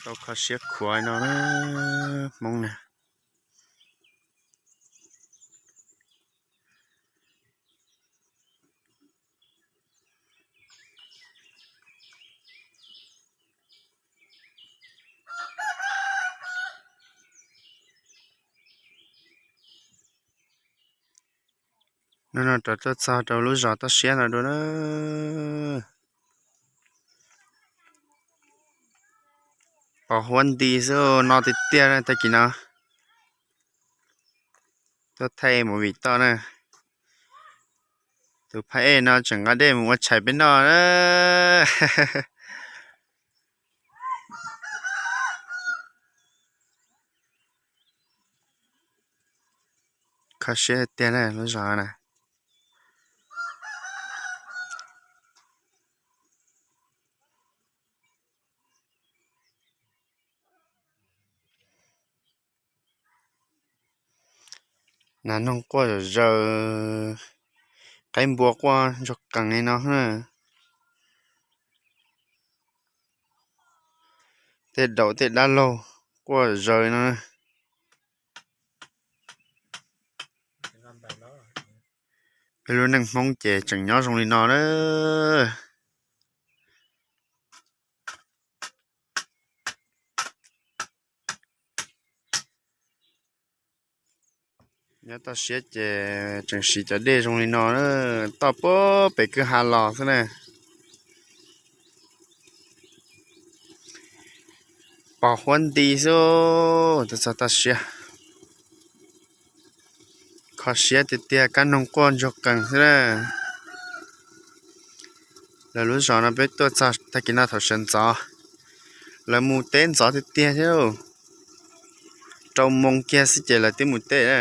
Tau kho siab khuav no na, Hmoob na. Hnub no rov tuaj txog rau lub zos toj siab no dua na. Pos huab nti xwb no tiag tiag na tag kis no. Tuaj thaij movie toj na. Tus phab ej no tseem nqa dej mus ua tshais peb noj na. Kho siab tiag na lub zos na. Nas noog quaj zom zaws, qaib npua quaj ntsuag qees li no na. Tej daum tej dab laug quaj zom zaws no. Peb lub neej Hmoob ces tseem nyob zoo li no na. Nyob toj siab ces tseem siv cov dej zoo li no na, toj puag pem kwj ha los xwb na. Pos huab nti xwb, tuaj txog toj siab. Kho siab tiag tiag, kab noog quaj ntsuag qees xwb na. Lawv lub zos no peb tuaj txog tag kis no thaum sawv ntxov, lawv mus teb ntxov tiag tiag thiab. Rau moos kiag xwb ces lawv twb mus teb na.